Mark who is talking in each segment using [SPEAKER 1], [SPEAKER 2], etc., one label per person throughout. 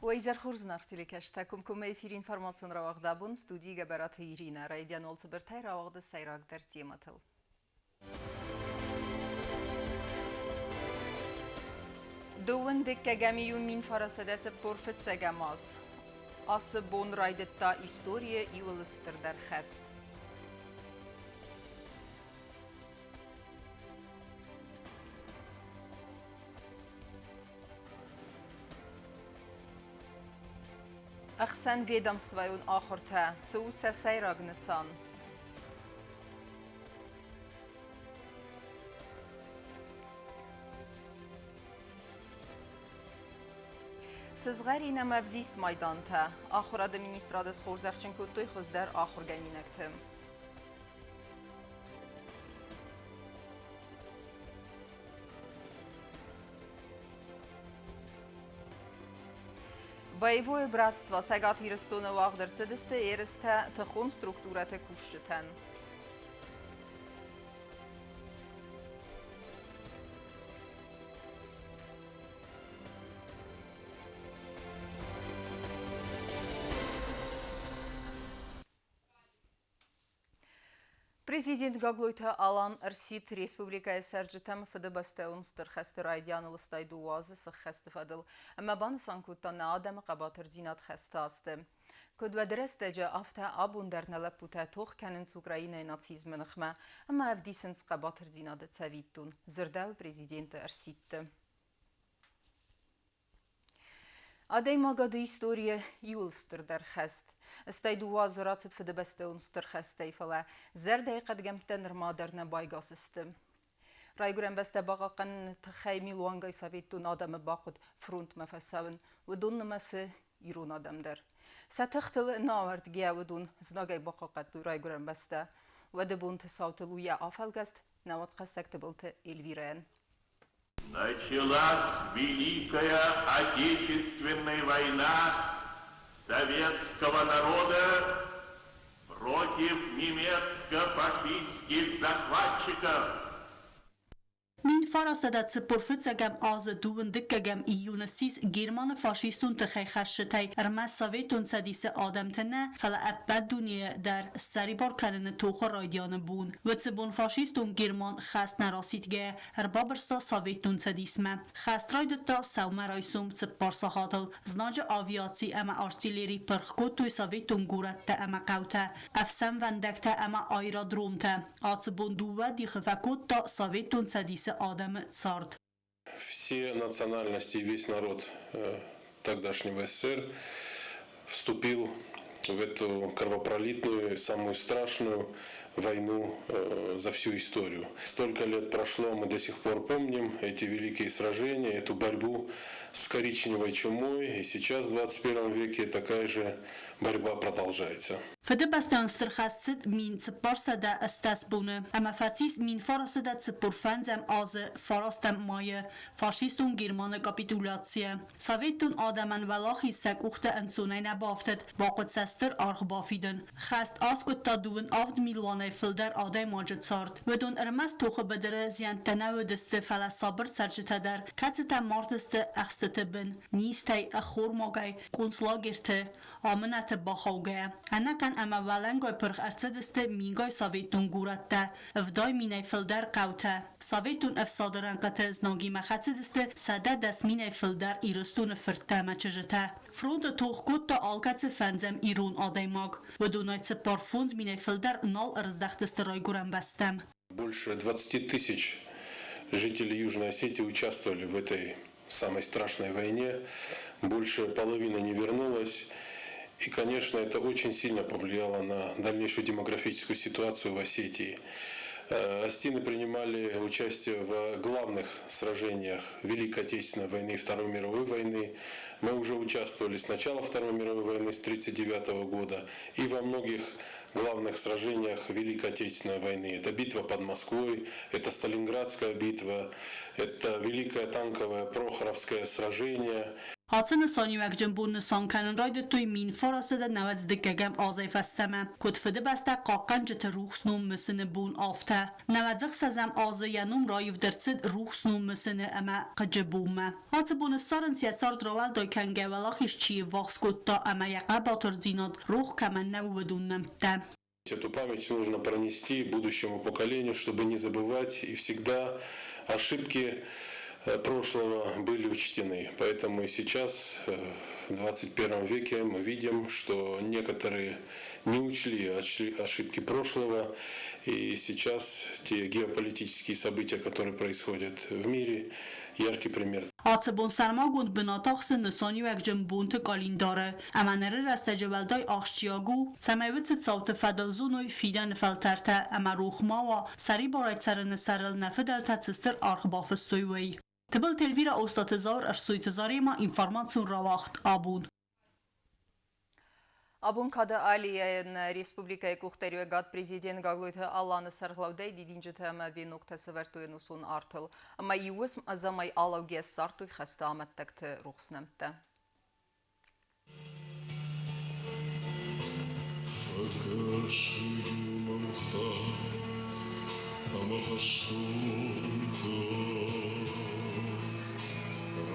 [SPEAKER 1] Уӕ изӕр хорз, зынаргъ телекӕсджытӕ! Комкоммӕ эфиры информацион рауагъд абон студийы Гӕбӕраты Иринӕ. Райдиан уал цыбыртӕй рауагъды сӕйрагдӕр темӕтыл. Дыууын дыккӕгӕм июнь 1945 аз. Ацы бон райдыдта историйы иуыл стырдӕр хӕст. Ӕхсӕнведомствӕйон ахуыртӕ цы у сӕ сӕйраг нысан? Сызгъӕрин ӕмӕ ӕвзист майдантӕ Ахуырады министрады схорзӕхджын кодтой хуыздӕр ахуыргӕнинӕгты. Боевое братство Цӕгат Ирыстоны уагъд ӕрцыдысты ерыстӕ тыхон структурӕты кусджытӕн. Президент Гаглойты Алан ӕрсидт республикӕйы цӕрджытӕм Фыдыбӕстӕйон Стыр хӕсты райдианы лыстӕй дыууӕ азы сыххӕсты фӕдыл ӕмӕ банысан кодта нӕ адӕмы хъӕбатырдзинад хӕсты азты. Куыд уӕды рӕстӕджы, афтӕ абон дӕр нӕ лӕппутӕ тох кӕнынц Украинӕйы нацизмы ныхмӕ ӕмӕ ӕвдисынц хъӕбатырдзинады цӕвиттон, дзырдӕуы президенты ӕрсидты. Адӕймагады историйӕ иуыл стырдӕр хӕст. Стӕй дыууӕ азы рацыд Фыдыбӕстӕйон Стыр хӕстӕй, фӕлӕ зӕрдӕйы хъӕдгӕмттӕ нырма дӕр нӕ байгас сты. Райгуырӕн бӕстӕ бахъахъхъӕныны тыххӕй милуангай советон адӕмы бахъуыд фронтмӕ фӕцӕуын, уыдон нымӕцы ирон адӕм дӕр. Сӕ тыхтыл нӕ ауӕрдгӕйӕ уыдон знагӕй бахъахъхъӕдтой райгуырӕн бӕстӕ. Уӕды бонты цаутыл у йӕ афӕлгӕст нӕ уацхӕссӕг Тыбылты Эльвирӕйӕн.
[SPEAKER 2] Началась Великая Отечественная война советского народа против немецко-фашистских захватчиков.
[SPEAKER 3] 1945 азы дыууын дыккӕгӕм июны ссис Германы фашистон тыхӕйхӕсджытӕй ӕрмӕст Советон Цӕдисы адӕмты нӕ, фӕлӕ ӕппӕт дунейы дӕр ссӕрибар кӕныны тохы райдианы бон. Уыцы бон фашистон Герман хӕст нӕ расидгӕйӕ ӕрбабырста Советон Цӕдисмӕ. Хӕст райдыдта сӕумӕрайсом цыппар сахатыл. Знаджы авиаци ӕмӕ артиллери пырх кодтой советон горӕттӕ ӕмӕ хъӕутӕ, ӕфсӕнвӕндӕгтӕ ӕмӕ аэродромтӕ. Ацы бон дыууӕ дихы фӕкодта Советон Цӕдисы адӕмы цард.
[SPEAKER 4] Все национальности и весь народ тогдашнего СССР вступил в эту кровопролитную, самую страшную войну за всю историю. Столько лет прошло, мы до сих пор помним эти великие сражения, эту борьбу с коричневой чумой. И сейчас, в 21 веке, такая же борьба продолжается.
[SPEAKER 3] Фыдыбӕстӕйон Стыр хӕст цыд 1480 боны ӕмӕ фӕцис 1445 азы фарастӕм майы фашистон Германы капитуляцийӕ. Советон адӕмӕн уӕлахиз сӕ къухты ӕнцонӕй нӕ бафтыд, бахъуыд сӕ стыр аргъ бафидын. Хӕст аскъуыдта дыууын авд милуанӕй фылдӕр адӕймаджы цард. Уыдон ӕрмӕст тохы быдыры зиӕнттӕ нӕ уыдысты, фӕлӕ сабыр цӕрджытӕ дӕр, кӕцытӕ мардысты ӕхстыты бын, низтӕй, ӕххормагӕй, концлагерты, амынӕты бахаугӕйӕ. Ӕнӕхъӕн ӕмӕ уӕлӕнгай пырх ӕрцыдысты мингай советон горӕттӕ, ӕвдай минӕй фылдӕр хъӕутӕ. Советон ӕфсады рӕнхъыты знагимӕ хӕцыдысты 110 минӕй фылдӕр Ирыстоны фырттӕ ӕмӕ чызджытӕ. Фронты тох кодта алкӕцы фӕндзӕм ирон адӕймаг. Уыдонӕй цыппар-фондз минӕй фылдӕр нал ӕрыздӕхтысты райгуырӕн бӕстӕм.
[SPEAKER 4] Больше 20 тысяч жителей Южной Осетии участвовали в этой самой страшной войне. Больше половины не вернулось. И, конечно, это очень сильно повлияло на дальнейшую демографическую ситуацию в Осетии. Остины принимали участие в главных сражениях Великой Отечественной войны и Второй мировой войны. Мы уже участвовали с начала Второй мировой войны, с 1939 года, и во многих главных сражениях Великой Отечественной войны. Это битва под Москвой, это Сталинградская битва, это Великое танковое Прохоровское сражение.
[SPEAKER 3] Ацы нысаниуӕгджын бон нысан кӕнын райдыдтой 1991 азӕй фӕстӕмӕ, куыд Фыдыбӕстӕ хъахъхъӕнджыты рухс ном мысыны бон, афтӕ. 96 азы йӕ ном раивд ӕрцыд рухс ном мысыны ӕмӕ хъыджы бонмӕ. Ацы боны ссарынц йӕ цард рауӕлдай кӕнгӕ уӕлахиз чи ӕввахс кодта ӕмӕ йӕ хъӕбатырдзинад рох кӕмӕн нӕ у, уыдон нӕмттӕ.
[SPEAKER 4] Эту память нужно пронести будущему поколению, чтобы не забывать и всегда ошибки прошлого были учтены. Поэтому и сейчас, в 21 веке, мы видим, что некоторые не учли ошибки прошлого. И сейчас те геополитические события, которые происходят в мире, яркий пример.
[SPEAKER 3] Ацы бон сӕрмагонд бынат ахсы нысаниуӕгджын бонты къӕлиндары, ӕмӕ ныры рӕстӕджы уӕлдай ахсджиаг у, цӕмӕй уыцы цауты фӕдыл зоной фидӕны фӕлтӕртӕ ӕмӕ рох ма уа, сӕрибарӕй цӕрыны сӕрыл нӕ фыдӕлтӕ цы стыр аргъ бафыстой, уый. Тыбылты Эльвира, Остъаты Зауыр, Ӕрсойты Заремӕ, информацион рауагъд «Абон».
[SPEAKER 1] Абон Кады аллейӕйӕн республикӕйы къухдариуӕгад президент Гаглойты Аланы сӕргълӕудӕй дидинджытӕ ӕмӕ веноктӕ сӕвӕрдтой ӕнусон артыл ӕмӕ иу уысм ӕдзӕмӕй алӕугӕ ссардтой хӕсты амӕттӕгты рухс нӕмттӕ.
[SPEAKER 5] Фӕкӕсы мӕм хатт ӕмӕ фӕстонтӕ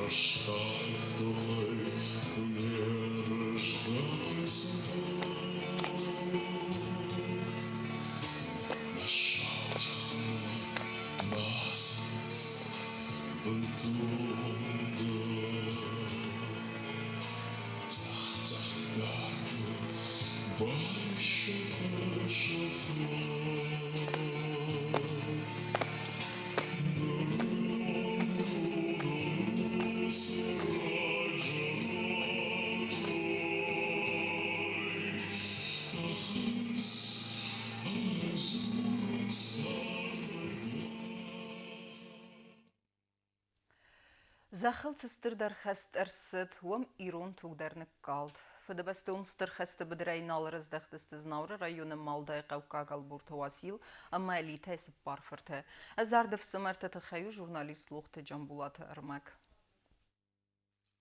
[SPEAKER 5] Рӕстаг тохӕй куы не рыздӕхы Нӕ сау зӕхмӕ ма ацӕуынц бынтондӕр. Цъӕх-цъӕхдаргӕ байсӕфы сӕфы.
[SPEAKER 1] Зӕххыл цы стырдӕр хӕст ӕрцыд, уым ирон туг дӕр ныккалд. Фыдыбӕстон стыр хӕсты быдырӕй нал рыздӕхтысты Знауыры районы Малдайы хъӕуккаг Ӕлборты Уасил ӕмӕ Элитӕйы цыппар фырты. Ӕдзард ӕфсымӕрты тыххӕй у журналист Лохты Джамбулаты ӕрмӕг.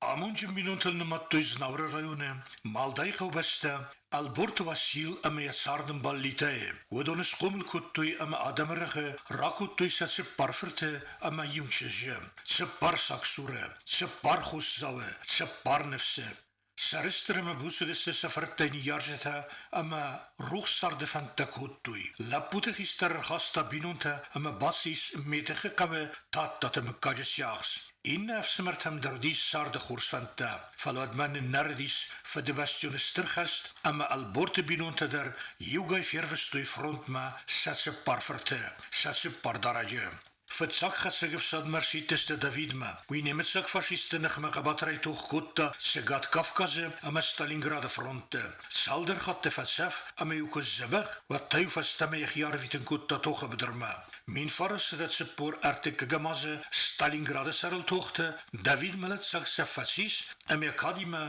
[SPEAKER 6] Амондджын бинонтыл нымадтой Знауыры районы Малдайы хъӕубӕстӕ Ӕлборты Васил ӕмӕ йӕ цардӕмбал Литӕйы. Уыдон схъомыл кодтой ӕмӕ адӕмы рӕгъы ракодтой сӕ цыппар фырты ӕмӕ иу чызджы, цыппар сагсуры, цыппар хосдзауы, цыппар ныфсы. Сӕрыстыр ӕмӕ буц уыдысты сӕ фырттӕй ныййарджытӕ ӕмӕ рухс царды фӕндтӕ кодтой. Лӕппуты хистӕр ӕрхаста бинонтӕ ӕмӕ бацис Метыхы хъӕуы Тадтаты мыггаджы сиахс. Иннӕ ӕфсымӕртӕм дӕр уыдис царды хорз фӕндтӕ, фӕлӕ уӕдмӕ ныннӕрыдис Фыдыбӕстӕйон Стыр хӕст ӕмӕ Ӕлборты бинонтӕ дӕр иугай фервыстой фронтмӕ сӕ цыппар фырты, сӕ цыппар дарӕджы. Фыццаг хӕцӕг ӕфсадмӕ ӕрсидтысты Давидмӕ. Уый немыцаг фашистты ныхмӕ хъӕбатырӕй тох кодта Цӕгат Кавказы ӕмӕ Сталинграды фронтты. Цалдӕр хатты фӕцӕф ӕмӕ-иу куы сдзӕбӕх, уӕд та-иу фӕстӕмӕ йӕхи арвитын кодта тохы быдырмӕ. 1943 азы Сталинграды сӕрыл тохты Давид мӕлӕтдзаг цӕф фӕцис ӕмӕ кадимӕ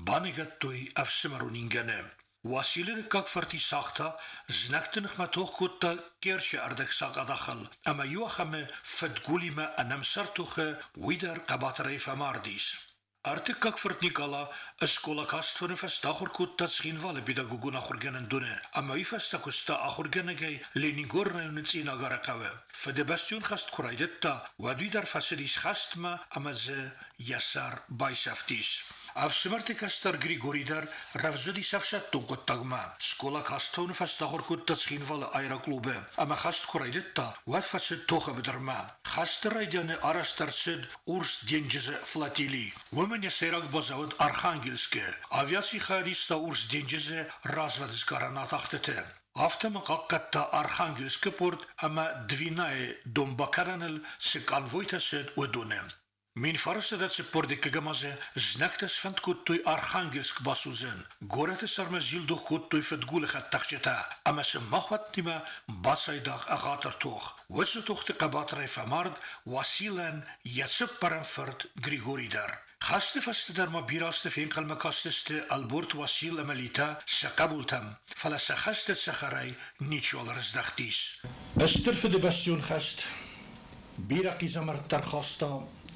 [SPEAKER 6] баныгӕдтой ӕфсымӕрон ингӕны. Уасилы дыккаг фырт Исахъ та знӕгты ныхмӕ тох кодта Керчы ӕрдӕгсакъадахыл ӕмӕ иуахӕмы фыдгулимӕ ӕнӕмсӕр тохы уый дӕр хъӕбатырӕй фӕмардис. Ӕртыккаг фырт Никъала скъола каст фӕны фӕстӕ ахуыр кодта Цхинвалы педагогон ахуыргӕнӕндоны ӕмӕ уый фӕстӕ куыста ахуыргӕнӕгӕй Ленингоры районы Цъинагары хъӕуы. Фыдыбӕстӕйон хӕст куы райдыдта, уӕд уый дӕр фӕцыдис хӕстмӕ ӕмӕ дзы йӕ сӕр байсӕфтис. Ӕфсымӕрты кӕстӕр Григорий дӕр рӕвдз уыдис ӕфсӕддон хъуыддагмӕ. Скъола каст фӕстӕ ахуыр кодта Цхинвалы аэроклубы ӕмӕ хӕст куы райдыдта, уӕд фӕцыд тохы быдырмӕ. Хӕсты райдианы арӕзт ӕрцыд Урс денджызы флотили. Уымӕн йӕ сӕйраг базӕ уыд Архангельскы. Авиаци хайад иста Урс денджызы развӕдсгарӕн атахтыты. Афтӕ ма хъахъхъӕдта Архангельскы порт ӕмӕ Двинайы донбакӕрӕныл цы конвойтӕ цыд, уыдоны. 1942 азы знӕгтӕ сфӕнд кодтой Архангельск басудзын. Горӕты сӕрмӕ зилдух кодтой фыдгулы хӕдтӕхджытӕ ӕмӕ сын махуӕттимӕ бацайдагъ ӕгъатыр тох. Уыцы тохты хъӕбатырӕй фӕмард Уасилӕн йӕ цыппӕрӕм фырт Григорий дӕр. Хӕсты фӕстӕ дӕр ма бирӕ азты фенхъӕлмӕ кастысты Ӕлборты Уасил ӕмӕ Литӕ сӕ хъӕбултӕм, фӕлӕ сӕ хӕсты цӕхӕрӕй ничиуал ӕрыздӕхтис. Стыр Фыдыбӕстӕйон хӕст бирӕ хъизӕмӕрттӕ ӕрхаста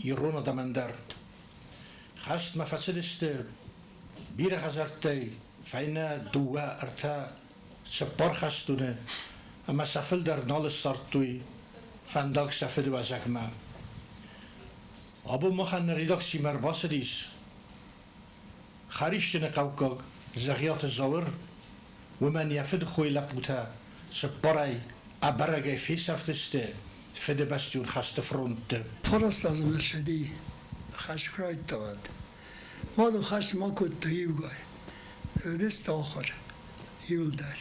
[SPEAKER 6] ирон адӕмӕн дӕр. Хӕстмӕ фӕцыдысты бирӕ хӕдзӕрттӕй фӕйнӕ дыууӕ, ӕртӕ, цыппар хӕстоны ӕмӕ сӕ фылдӕр нал ссардтой фӕндаг сӕ фыдыуӕзӕгмӕ. Абон махӕн нӕ редакцимӕ ӕрбацыдис Хӕрисджыны хъӕуккаг Дзӕгъиаты Зауыр, уымӕн йӕ фыдыхойы лӕппутӕ цыппарӕй ӕбӕрӕгӕй фесӕфтысты Фыдыбӕстӕйон хӕсты фронтты.
[SPEAKER 7] Фараст азы ссыди, хӕст куы райдыдта, уӕд. Мадыл хӕст ма кодта иугай. Уыдысты ахуыр иуылдӕр.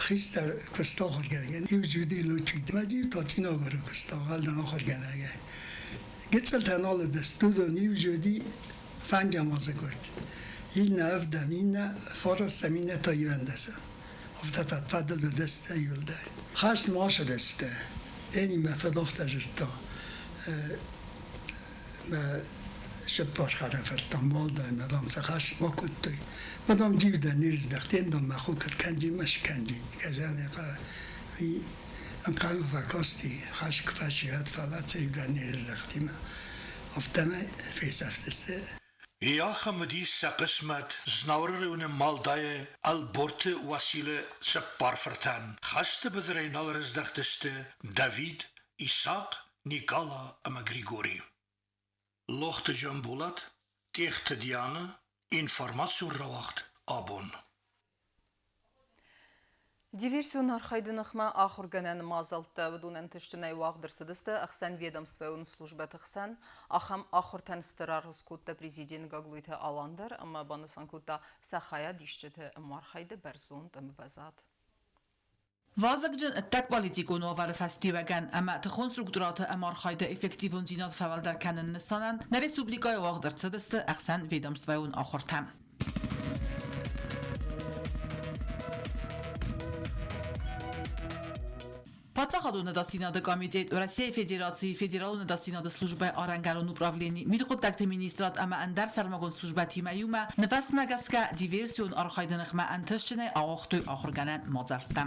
[SPEAKER 7] Хистӕр куыста ахуыргӕнӕгӕн, иу дзуди летчик, мӕ иу та Цъинагары куыста уӕлдӕр ахуыргӕнӕгӕй. Гыццылтӕ нал уыдысты, уыдон иу дзуди фӕндзӕм азы гуырд, иннӕ ӕвдӕм, иннӕ фарӕстӕм, иннӕ та иуӕндӕсӕм. Афтӕ фӕд-фӕдыл уыдысты иуылдӕр. Хӕст ма ацыдысты. Энимӕ фыд афтӕ зыдта, мӕ цыппар хӕрӕфырттӕм уӕлдай мӕ, дам, сӕ хӕст ма кодтой. Мӕ, дам, дивдӕ не здӕхт, ен, дам, мӕ хо куыд кӕнди, мӕ скӕнди. Казаны ӕнхъӕлмӕ фӕкасти, хӕст куы фӕсивӕд, фӕлӕ цӕйдӕр не здӕхти мӕ. Афтӕмӕй фесӕфтысты.
[SPEAKER 6] Иахӕм уыдис сӕ хъысмӕт Знауыры районы Малдайы Ӕлборты Уасилы цыппар фыртӕн. Хӕсты быдырӕй нал рыздӕхтысты Давид, Исахъ, Никъала ӕмӕ Григори. Лохты Джамбулат, Тъехты Диана, информацион рауагъд абон.
[SPEAKER 1] Диверсион архайды ныхмӕ ахуыргӕнӕн мадзӕлттӕ уыдон ӕнтыстджынӕй уагъд ӕрцыдысты ӕхсӕнведомствӕйон службӕты хсӕн. Ахӕм ахуыртӕн стыр аргъ скодта президент Гаглойты Алан дӕр ӕмӕ банысан кодта сӕ хайадисджыты ӕмархайды бӕрзонд ӕмвӕзад.
[SPEAKER 8] Вазыгджын ӕддагполитикон уавӕры фӕстиуӕгӕн ӕмӕ тыхон структурӕты ӕмархайды эффективондзинад фӕуӕлдӕр кӕныны нысанӕн нӕ республикӕйы уагъд ӕрцыдысты ӕхсӕнведомствӕйон ахуыртӕ. Паддзахадон ӕдасдзинады комитет Уӕрӕсейы Федерацийы Федералон ӕдасдзинады службӕйы арӕнгӕрон управлени, мидхъуыддӕгты министрад ӕмӕ ӕндӕр сӕрмагонд службӕтимӕ иумӕ нывӕзтмӕ гӕсгӕ диверсион архайды ныхмӕ ӕнтыстджынӕй ауагътой ахуыргӕнӕн мадзӕлттӕ.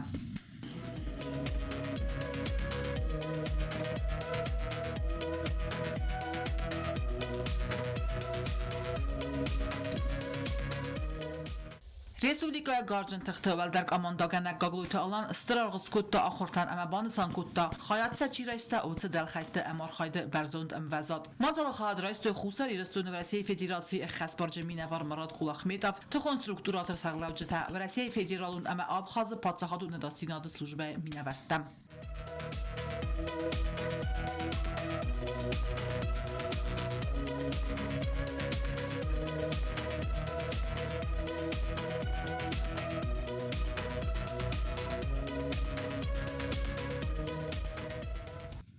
[SPEAKER 8] Республикӕйы гарзджын тыхты уӕлдӕр командӕгӕнӕг Гаглойты Алан стыр аргъ скодта ахуыртӕн ӕмӕ банысан кодта, хайад сӕ чи райста, уыцы дӕлхӕйтты ӕмархайды бӕрзонд ӕмвӕзад. Мадзалы хайад райстой Хуссар Ирыстоны Уӕрӕсейы Федерацийы ӕххӕстбарджын минӕвар Марат Кулахметов, тыхон структурӕты сӕргълӕуджытӕ, Уӕрӕсейы Федералон ӕмӕ Абхазы паддзахадон ӕдасдзинады службӕйы минӕвӕрттӕ.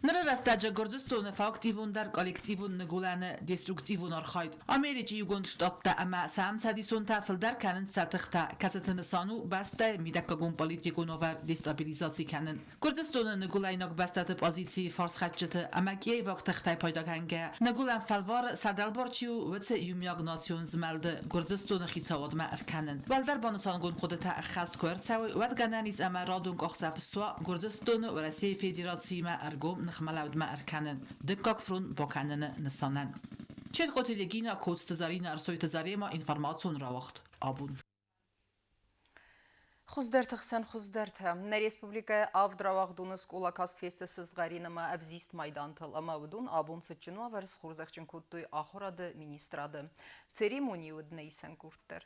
[SPEAKER 8] Ныры рӕстӕджы Гуырдзыстоны фӕактивондӕр коллективон ныгуылӕны деструктивон архайд. Америчы Иугонд Штаттӕ ӕмӕ сӕ ӕмцӕдисонтӕ фылдӕр кӕнынц сӕ тыхтӕ, кӕцыты нысан у бӕстӕйы мидӕггагон политикон уавӕр дестабилизаци кӕнын. Гуырдзыстоны ныгуылӕйнаг бӕстӕты позицийы фарсхӕцджыты ӕмӕ киеваг тыхтӕй пайдагӕнгӕйӕ, ныгуылӕн фӕлвары сӕ дӕлбар чи у, уыцы иумиаг национ змӕлды Гуырдзыстоны хицауадмӕ ӕркӕнын. Уӕлдӕр банысангонд хъуыдытӕ ӕххӕст куы ӕрцӕуой, уӕд гӕнӕн ис ӕмӕ радон къахдзӕф суа Гуырдзыстоны Уӕрӕсейы Федерациимӕ ӕргом ныхмӕлӕудмӕ ӕркӕнын, дыккаг фронт бакӕныны нысанӕн. Челкъоты Регина, Коцты Зарина, Ӕрсойты Зарема, информацион рауагъд абон.
[SPEAKER 1] Хуыздӕрты хсӕн хуыздӕртӕ. Нӕ республикӕйы авд рауагъдоны скъола каст фесты сызгъӕрин ӕмӕ ӕвзист майдантыл ӕмӕ уыдон абон цытджын уавӕры схорзӕхджын кодтой ахуырады министрады. Церемони уыд нӕ исӕн къорд дӕр.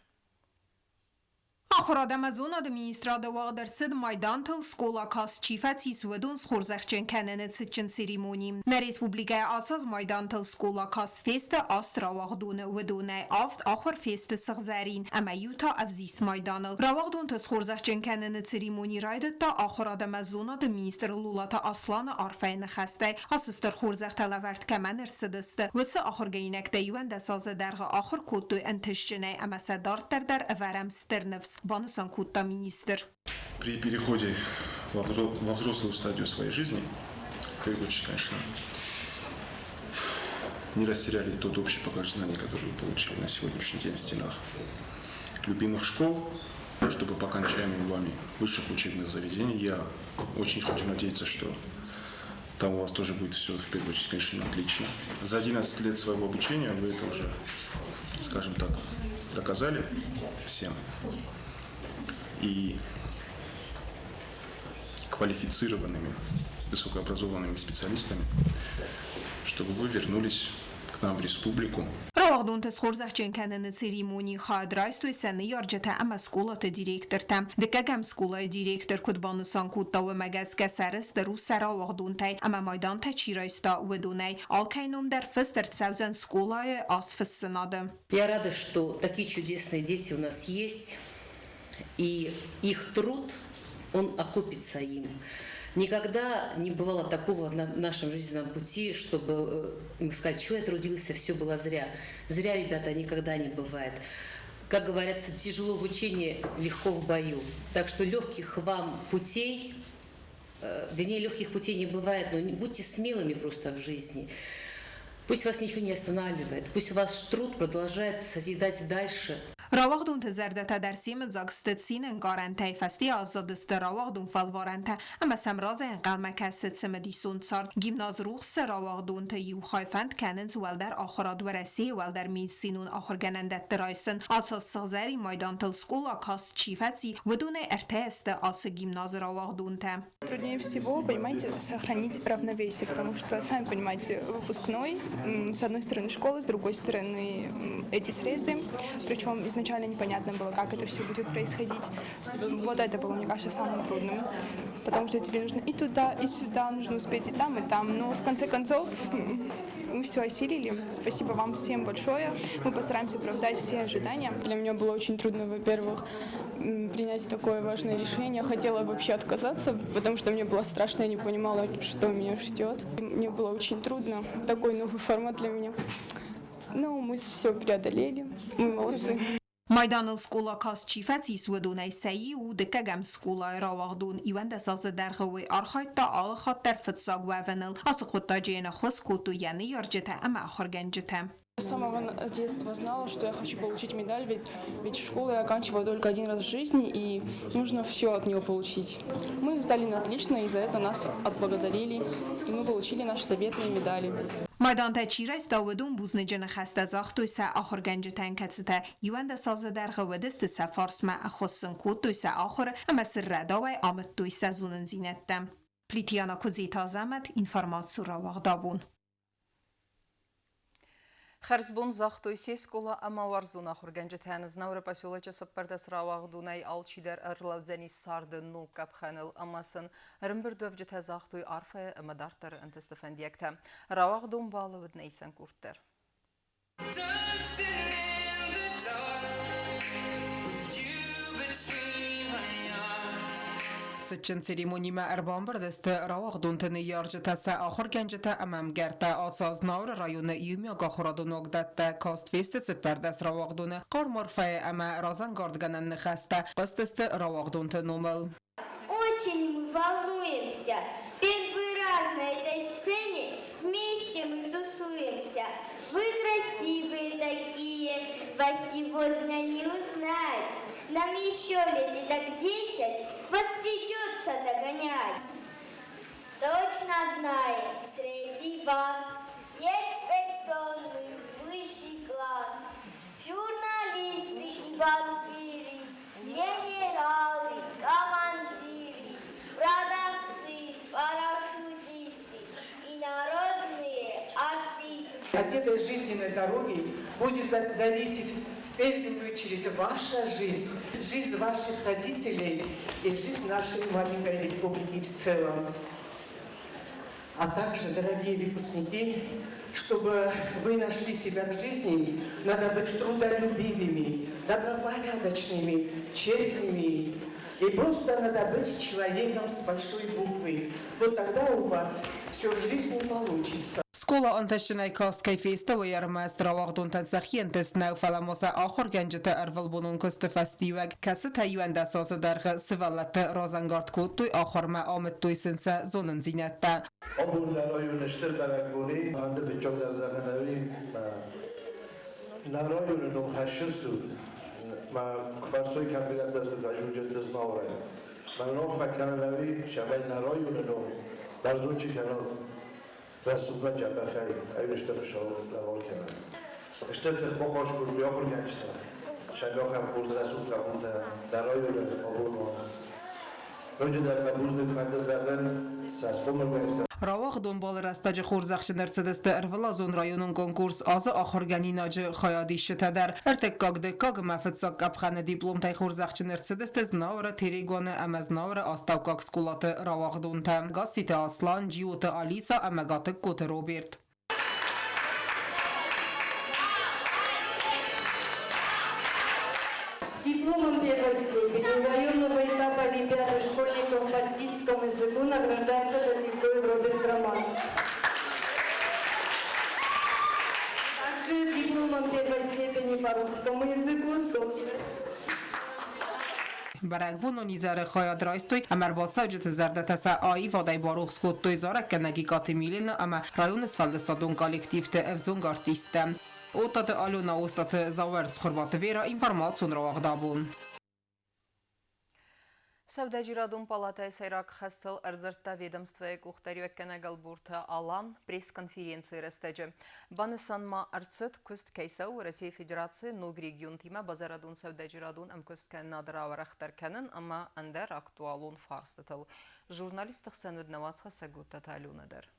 [SPEAKER 9] Ахуырад ӕмӕ зонады министрады уагъд ӕрцыд майдантыл скъола каст чи фӕцис, уыдон схорзӕхджын кӕныны цытджын церемони. Нӕ республикӕйы ацы аз майдантыл скъола каст фесты аст рауагъдоны, уыдонӕй авд ахуыр фесты сыгъзӕрин ӕмӕ иу та ӕвзист майданыл. Рауагъдонты схорзӕхджын кӕныны церемони райдыдта ахуырад ӕмӕ зонады министр Лулаты Асланы арфӕйы ныхӕстӕй. Ацы стыр хорзӕхтӕ лӕвӕрд кӕмӕн ӕрцыдысты, уыцы ахуыргӕнинӕгтӕ 11 азы дӕргъы ахуыр кодтой ӕнтыстджынӕй ӕмӕ сӕ дарддӕр дӕр ӕвӕрӕм стыр ныфс, банысан кодта министр.
[SPEAKER 10] При переходе во взрослую стадию своей жизни, в первую очередь, конечно, не растеряли тот общий багаж знаний, который вы получили на сегодняшний день в стенах любимых школ, чтобы по окончанию вами высших учебных заведений, я очень хочу надеяться, что там у вас тоже будет все, в первую очередь, конечно, отлично. За 11 лет своего обучения вы это уже, скажем так, доказали всем. И квалифицированными, высокообразованными специалистами, чтобы вы вернулись к нам в республику.
[SPEAKER 9] Рауагъдонты схорзӕхджын кӕныны церемонийы хайад райстой сӕ ныййарджытӕ ӕмӕ скъолаты директортӕ. Дыккӕгӕм скъолайы директор куыд банысан кодта, уымӕ гӕсгӕ сӕрыстыр у сӕ рауагъдонтӕй ӕмӕ майдантӕ чи райста, уыдонӕй. Алкӕй ном дӕр фыст ӕрцӕудзӕн скъолайы азфыссынады.
[SPEAKER 11] Я рада, что такие чудесные дети у нас есть, и их труд, он окупится им. Никогда не бывало такого на нашем жизненном пути, чтобы мы сказали, что я трудился, все было зря. Зря, ребята, никогда не бывает. Как говорится, тяжело в учении, легко в бою. Так что легких вам путей, вернее, легких путей не бывает, но будьте смелыми просто в жизни. Пусть вас ничего не останавливает, пусть ваш труд продолжает созидать дальше.
[SPEAKER 9] Рауагъдонты зӕрдӕтӕ дӕр семыдзаг сты цины ӕнкъарӕнтӕй, фӕсте аззадысты рауагъдон фӕлварӕнтӕ ӕмӕ сӕм разӕй ӕнхъӕлмӕ кӕсы цымыдисон цард. Гимназ Рухс-ы рауагъдонты иу хай фӕнд кӕнынц уӕлдӕр ахуырад Уӕрӕсейы уӕлдӕр медицинон ахуыргӕнӕндӕтты райсын. Ацы сыгъзӕрин майдантыл скъола каст чи фӕци, уыдонӕй ӕртӕ сты ацы гимназы рауагъдонтӕ.
[SPEAKER 12] Труднее всего, понимаете, сохранить равновесие, потому что, сами понимаете, выпускной, с одной стороны школа, с другой стороны эти срезы. Причем изначально непонятно было, как это все будет происходить. Вот это было, мне кажется, самым трудным. Потому что тебе нужно и туда, и сюда, нужно успеть и там, и там. Но в конце концов мы все осилили. Спасибо вам всем большое. Мы постараемся оправдать все ожидания.
[SPEAKER 13] Для меня было очень трудно, во-первых, принять такое важное решение. Хотела вообще отказаться, потому что мне было страшно, я не понимала, что меня ждет. Мне было очень трудно, такой новый формат для меня. Но мы все преодолели, мы молодцы.
[SPEAKER 9] Майданыл скъола каст чи фӕцис, уыдонӕй сӕ иу у дыккӕгӕм скъолайы рауагъдон. 11 азы дӕргъы уый архайдта алы хатт дӕр фыццаг уӕвыныл. Ацы хъуыддаджы йын ӕххуыс кодтой йӕ ныййарджытӕ ӕмӕ ахуыргӕнджытӕ.
[SPEAKER 13] С самого детства знала, что я хочу получить медаль, ведь школу я оканчиваю только один раз в жизни, и нужно все от нее получить. Мы их сдали на отлично, и за это нас отблагодарили, и мы получили наши заветные медали.
[SPEAKER 9] Майдантӕ чи райста, уыдон бузныджы ныхӕстӕ загътой сӕ ахуыргӕнджытӕн, кӕцытӕ 11 азы дӕргъы уыдысты сӕ фарсмӕ, ӕххуыс сын кодтой сӕ ахуыры ӕмӕ сын рӕдауӕй амыдтой сӕ зонындзинӕдтӕ. Плитиана Куыдзиты Азӕмӕт, информаци рауагъдабон.
[SPEAKER 1] Хӕрзбон загътой се скъола ӕмӕ уарзон ахуыргӕнджытӕн. Знауыры поселочы 14 рауагъдонӕй алчидӕр ӕрлӕудзӕнис царды ног къӕпхӕныл ӕмӕ сын ӕрӕмбырдуӕвджытӕ загътой арфӕ ӕмӕ дарддӕры ӕнтысты фӕндиӕгтӕ. Рауагъдон балы уыд нӕ исӕн къорд дӕр.
[SPEAKER 14] Dancing in the dark with you between my arms.
[SPEAKER 15] Цытджын церемонимӕ ӕрбамбырд сты рауагъдонты ныййарджытӕ, сӕ ахуыргӕнджытӕ ӕмӕ ӕмгӕрттӕ. Ацы аз Знауыры районы иумиагахуырадон уагдӕттӕ каст фесты 14 рауагъдоны. Хъарм арфӕйы ӕмӕ разӕнгардгӕнӕн ныхӕстӕ хъуыстысты рауагъдонты номыл.
[SPEAKER 16] Очень мы волнуемся. Первый раз на этой сцене вместе мы тусуемся. Вы красивые такие, вас сегодня не узнать. Нам еще лет так 10, вас придется догонять. Точно знаем, среди вас есть персоны высший класс. Журналисты и банкиры, генералы, командиры, продавцы, парашютисты и народные артисты.
[SPEAKER 17] От этой жизненной дороги будет зависеть в первую очередь ваша жизнь, жизнь ваших родителей и жизнь нашей маленькой республики в целом. А также, дорогие выпускники, чтобы вы нашли себя в жизни, надо быть трудолюбивыми, добропорядочными, честными. И просто надо быть человеком с большой буквы. Вот тогда у вас все в жизни получится.
[SPEAKER 15] Скъола ӕнтыстджынӕй каст кӕй фесты, уый ӕрмӕст рауагъдонтӕн сӕхи ӕнтыст нӕу, фӕлӕ ма сӕ ахуыргӕнджыты ӕрвылбонон куысты фӕстиуӕг, кӕцытӕ 11 азы дӕргъы сывӕллӕтты разӕнгард кодтой ахуырмӕ, амыдтой сын сӕ зонындзинӕдтӕ.
[SPEAKER 18] Абон нӕ районы стыр бӕрӕгбони фӕнды фыццагдӕр зӕгъын ӕви нӕ районы ном хӕссыс мӕ куы фӕрсой кӕм дӕсны зунджысты Знаурӕй. Мӕ ном фӕкӕнын ӕви цӕмӕй нӕ районы ном бӕрзонд чи кӕнат, рӕсугъдмӕ джӕбӕхӕй ӕви стыр хуыцау лӕвар кӕнӕд. Стыр тых бахъаз кодтой ахуыргӕнджытӕ, сӕ хорз рӕсугъд лӕппутӕ нӕ районы абон ноджыдӕр мӕ бузныг фӕнды зӕгъын сӕ схъомылгӕнджытӕ.
[SPEAKER 15] Рауагъдон балы рӕстӕджы хорзӕхджын ӕрцыдысты ӕрвылазон районон конкурс Азы ахуыргӕнинаджы хайадисджытӕ дӕр. Ӕртыккаг, дыккаг ӕмӕ фыццаг къӕпхӕны дипломтӕй хорзӕхджын ӕрцыдысты Знауыры, Терегоны ӕмӕ Знауыры астӕуккаг скъолаты рауагъдонтӕ Гасситы Аслан, Джиоты Алиса ӕмӕ Гатыгкоты Роберт.
[SPEAKER 19] Дипломом первой степени районного этапа Олимпиады школьников по осетинскому языку награждается Гатикоев Роберт Роман. Также дипломом первой степени по русскому языку
[SPEAKER 15] Бӕрӕгбонон изӕры хайад райстой ӕмӕ ӕрбацӕуджыты зӕрдӕтӕ сӕ аивадӕй барухс кодтой зарӕггӕнӕг Икъаты Милена ӕмӕ районы сфӕлдыстадон коллективты ӕвзонг артисттӕ. Оттаты Алена, Остаты Зауӕр, Цхуырбаты Вера, информацион рауагъд абон.
[SPEAKER 1] Сӕудӕджерадон палатӕйы сӕйраг хӕсыл ӕрдзырдта ведомствойы къухдариуӕггӕнӕг Ӕлборты Алан пресс-конференцийы рӕстӕджы. Банысан ма ӕрцыд, куыст кӕй цӕуы Уӕрӕсейы Федерацийы ног регионтимӕ базарадон сӕудӕджерадон ӕмкуысткӕнынады рауӕрӕхдӕр кӕнын ӕмӕ ӕндӕр актуалон фарстытыл. Журналистты хсӕн уыд нӕ уацхӕссӕг Гуттаты Аленӕ дӕр.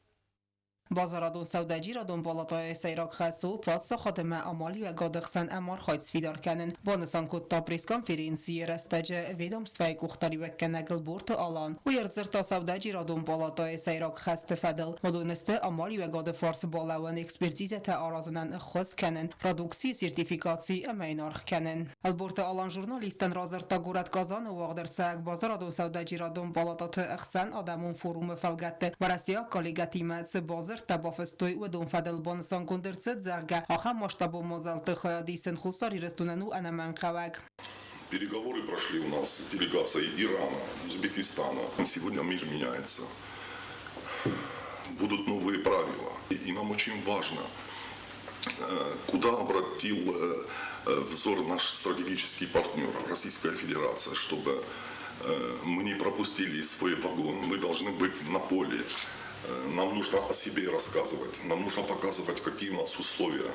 [SPEAKER 15] Базарадон сӕудӕджерадон палатӕйы сӕйраг хӕс у паддзахад ӕмӕ амалиуӕгады хсӕн ӕмархайд сфидар кӕнын, банысан кодта пресс-конференцийы рӕстӕджы ведомствӕйы къухдариуӕггӕнӕг Ӕлборты Алан. Уый ӕрдзырдта сӕудӕджерадон палатӕйы сӕйраг хӕсты фӕдыл. Уыдон сты амалиуӕгады фарсы балӕууӕн экспертизӕтӕ аразынӕн ӕххуыс кӕнын, продукцийы сертификаци ӕмӕ йын аргъ кӕнын. Ӕлборты Алан журналисттӕн радзырдта горӕт Казаны уагъд ӕрцӕуӕг базарадон сӕудӕджерадон палатӕты ӕхсӕн адӕмон форумы фӕлгӕтты уӕрӕсейаг коллегӕтимӕ цы бадзырдтӕ бафыстой, уыдон фӕдыл банысангонд ӕрцыд, зӕгъгӕ, ахӕм масштабон мадзӕлтты хайад исын Хуссар Ирыстонӕн у ӕнӕмӕнгхъӕуӕг.
[SPEAKER 5] Переговоры прошли у нас с делегацией Ирана, Узбекистана. Сегодня мир меняется. Будут новые правила. И нам очень важно, куда обратил взор наш стратегический партнер, Российская Федерация, чтобы мы не пропустили свой вагон, мы должны быть на поле. Нам нужно о себе рассказывать, нам нужно показывать, какие у нас условия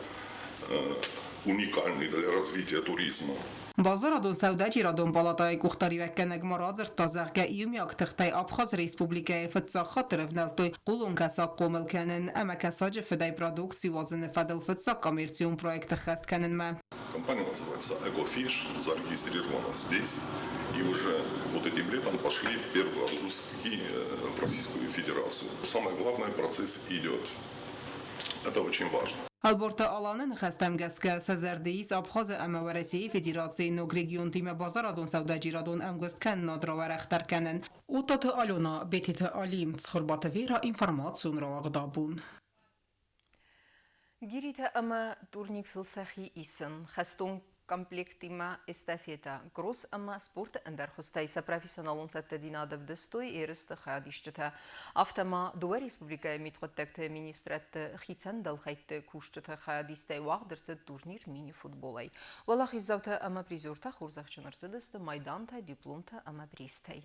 [SPEAKER 5] уникальные для развития туризма.
[SPEAKER 15] Базарадон сӕудӕджерадон палатӕйы къухдариуӕггӕнӕг ма радзырдта, зӕгъгӕ, иумиаг тыхтӕй Абхазы Республикӕйы фыццаг хатт ӕрӕвнӕлдтой хъулон кӕсаг хъомыл кӕнын ӕмӕ кӕсаджы фыдӕй продукци уадзыны фӕдыл фыццаг коммерцион проект ӕххӕст кӕнынмӕ.
[SPEAKER 5] Компания называется «Эгофиш», зарегистрирована здесь. И уже вот этим летом пошли первые отгрузки в Российскую Федерацию. Самое главное, процесс идет. Это очень важно.
[SPEAKER 15] Ӕлборты Аланы ныхӕстӕм гӕсгӕ сӕ зӕрды ис Абхазы ӕмӕ Уӕрӕсейы Федерацийы ног регионтимӕ базарадон сӕудӕджерадон ӕмгуысткӕнынад рауӕрӕхдӕр кӕнын. Оттаты Алена, Бететы Алим, Цхуырбаты Вера, информацион рауагъд абон.
[SPEAKER 1] Гиритӕ ӕмӕ турниктыл сӕхи исын, хӕстон комплектимӕ эстафетӕ, кросс ӕмӕ спорты ӕндӕр хуызтӕй сӕ профессионалон цӕттӕдзинад ӕвдыстой ерысты хайадисджытӕ. Афтӕ ма дыууӕ республикӕйы мидхъуыддӕгты министрӕдты хицӕн дӕлхӕйтты кусджыты хайадистӕй уагъд ӕрцыд турнир мини-футболӕй. Уӕлахиздзаутӕ ӕмӕ призертӕ хорзӕхджын ӕрцыдысты майдантӕ, дипломтӕ ӕмӕ призтӕй.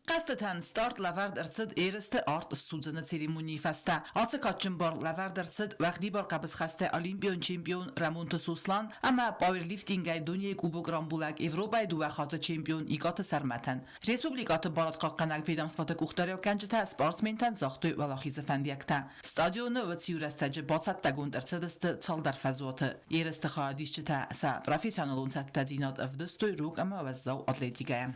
[SPEAKER 8] Хъӕзтытӕн старт лӕвӕрд ӕрцыд ерысты арт ссудзыны церемонийы фӕстӕ. Ацы кадджын бар лӕвӕрд ӕрцыд уӕгъдибар хъӕбысхӕстӕй олимпион чемпион Рӕмонты Сослан ӕмӕ пауэрлифтингӕй дунейы кубок рамбулӕг Европӕйы дыууӕ хатты чемпион Икъаты Сӕрмӕтӕн. Республикӕты барадхъахъхъӕнӕг ведомствоты къухдариуӕггӕнджытӕ спортсментӕн загътой уӕлахизы фӕндиӕгтӕ. Стадионы уыцы рӕстӕджы бацӕттӕгонд ӕрцыдысты цалдӕр фӕзуаты. Ерысты хайадисджытӕ сӕ профессионалон цӕттӕдзинад ӕвдыстой рог ӕмӕ уӕззау атлетикӕйӕ.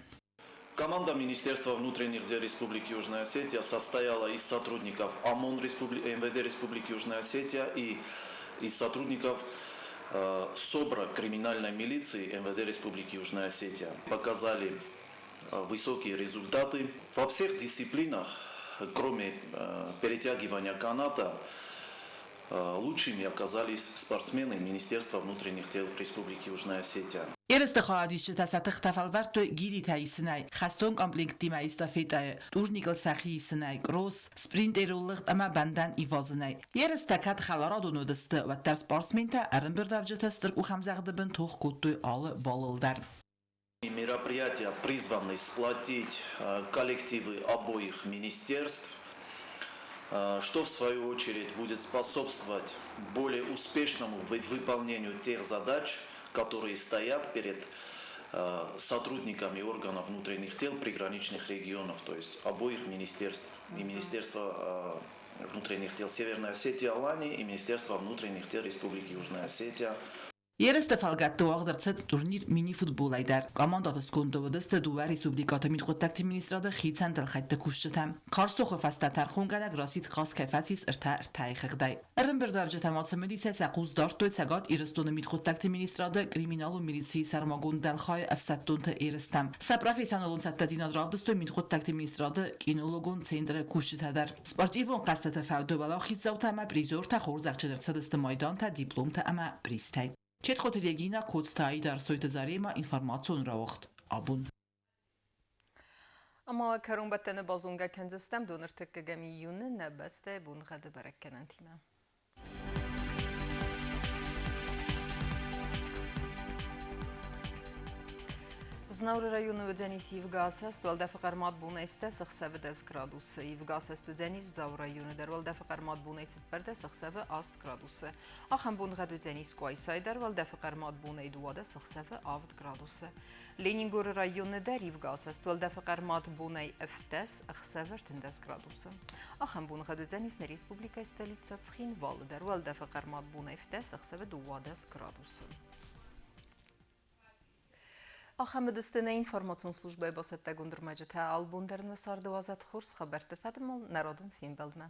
[SPEAKER 20] Команда Министерства внутренних дел Республики Южная Осетия состояла из сотрудников ОМОН МВД Республики Южная Осетия и из сотрудников СОБРа криминальной милиции МВД Республики Южная Осетия. Показали высокие результаты во всех дисциплинах. Кроме перетягивания каната, лучшими оказались спортсмены Министерства внутренних дел Республики Южная Осетия.
[SPEAKER 8] Ерысты хайадисджытӕ сӕ тыхтӕ фӕлвӕрдтой гиритӕ исынӕй, хӕстон комплекттимӕ эстафетӕйы, турникыл сӕхи исынӕй, кросс, спринтерыл лыгъд ӕмӕ бӕндӕн ивазынӕй. Ерыстӕ кӕд хӕларадон уыдысты, уӕддӕр спортсментӕ ӕрӕмбырдуӕвджыты стыр къухӕмдзӕгъды бын тох кодтой алы балыл дӕр.
[SPEAKER 20] Мероприятия призваны сплотить коллективы обоих министерств, что в свою очередь будет способствовать более успешному выполнению тех задач, которые стоят перед сотрудниками органов внутренних дел приграничных регионов, то есть обоих министерств, и Министерства внутренних дел Северной Осетии Алании, и Министерства внутренних дел Республики Южная Осетия.
[SPEAKER 8] Ерысты фӕлгӕтты уагъд ӕрцыд турнир мини-футболӕй дӕр. Командӕты сконды уыдысты дыууӕ республикӕты мидхъуыддӕгты министрады хицӕн дӕлхӕйтты кусджытӕ. Карз тохы фӕстӕ тӕрхонгӕнӕг расидт хъаст кӕй фӕцис ӕртӕ ӕртӕйы хыгъдӕй. Ӕрӕмбырдуӕвджытӕ ма цымыдисӕй сӕ хъус дардтой Цӕгат Ирыстоны мидхъуыддӕгты министрады криминалон милицийы сӕрмагонд дӕлхайы ӕфсӕддонты ерыстӕм. Сӕ профессионалон цӕттӕдзинад равдыстой мидхъуыддӕгты министрады кинологон центры кусджытӕ дӕр. Спортивон хъӕзтыты фӕуды уӕлахиздзаутӕ ӕмӕ призертӕ хорзӕхджын ӕрцыдысты майдантӕ, дипломтӕ ӕмӕ призтӕй. Четхоты Регина, Коцты Аида, Ӕрсойты Заремӕ, информацион рауагъд. Абон.
[SPEAKER 1] Ӕмӕ кӕронбӕттӕны базонгӕ кӕндзыстӕм доныртыккӕгӕм июны нӕ бӕстӕйы боныгъӕды бӕрӕггӕнӕнтимӕ. Знауыры районы уыдзӕнис ивгӕ асӕст, уӕлдӕфы хъӕрмад бонӕй стӕс, ӕхсӕвы 10 градусы. Ивгӕ асӕст уыдзӕнис Дзауы районы дӕр, уӕлдӕфы хъӕрмад бонӕй 14, ӕхсӕвы 8 градусы. Ахӕм боныгъӕд уыдзӕнис Къуайсайы дӕр, уӕлдӕфы хъӕрмад бонӕй 12, ӕхсӕвы 7 градусы. Ленингоры районы дӕр ивгӕ асӕст, уӕлдӕфы хъӕрмад бонӕй 17, ӕхсӕвы 13 градусы. Ахӕм боныгъӕд уыдзӕнис нӕ республикӕйы столицӕ Цхинвалы дӕр, уӕлдӕфы хъӕрмад бонӕй 17, ӕхсӕвы 12 градусы. Ахӕм уыдысты нӕ информацион службӕйы бацӕттӕгонд ӕрмӕджытӕ. Албон дӕр нӕ царды уадзӕд хорз хабӕртты фӕдыл народон фембӕлдмӕ.